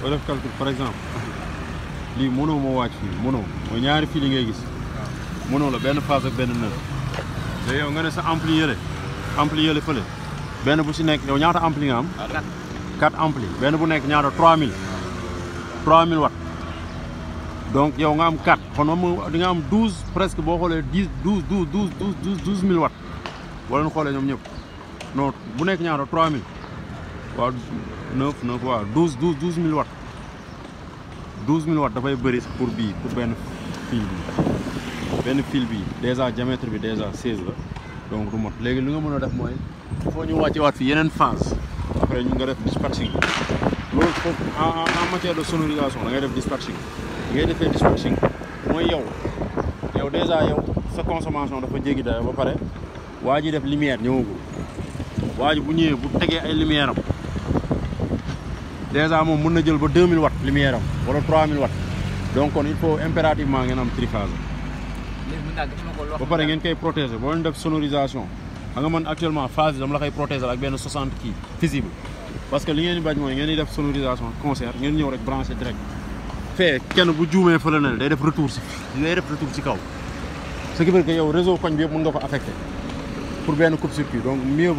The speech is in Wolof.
boo def calcul par exemple lii mono moo wàcc fii mono mooy ñaari fil yi ngay gis mono la benn phase ak benn neuf te yow nga ne sa ampli yële fële benn bu si nekk yow ñaata ampli nga am 4 ampli benn bu nekk ñaata 3000 watt donc yow nga am 4 kon moom di nga am 12 presque boo xoolee 12000 watt boo leen xoolee ñoom ñëpp non bu nekk ñaata 3000 waaw 9 waaw 12000 watt 12000 watt dafay bëri pour bii pour benn fil bi déjà diamètre bi déjà 16 la donc du mot léegi li nga mën a def mooy il faut ñu wàcce waat fi yeneen phase après ñu nga def dispatching loolu foofu en matière de sonorisation da ngay def dispatching ngay defee dispatching mooy yow déjà yow sa consommation dafa jéggi dayo ba pare waa ji def lumière ñëwagul waa ji bu ñëwee bu tegee ay lumière am déjà moom mën na jël ba 2000 watts lumière am wala 3000 watts donc kon il faut impérativement ngeen am triphase ba pare ngeen koy protéger boo leen def sonorisation xam nga man actuellement phase yi dama la koy protéger ak benn 60 kii visible parce que li ngeen di bañ mooy ngeen di def sonorisation concert ngeen ñëw rek branché direct fee kenn bu juumee fële na day def retour si kaw ce qui veut dire que yow réseau koñ bi yëpp mën nga ko affecté pour benn coupe circuit donc mieux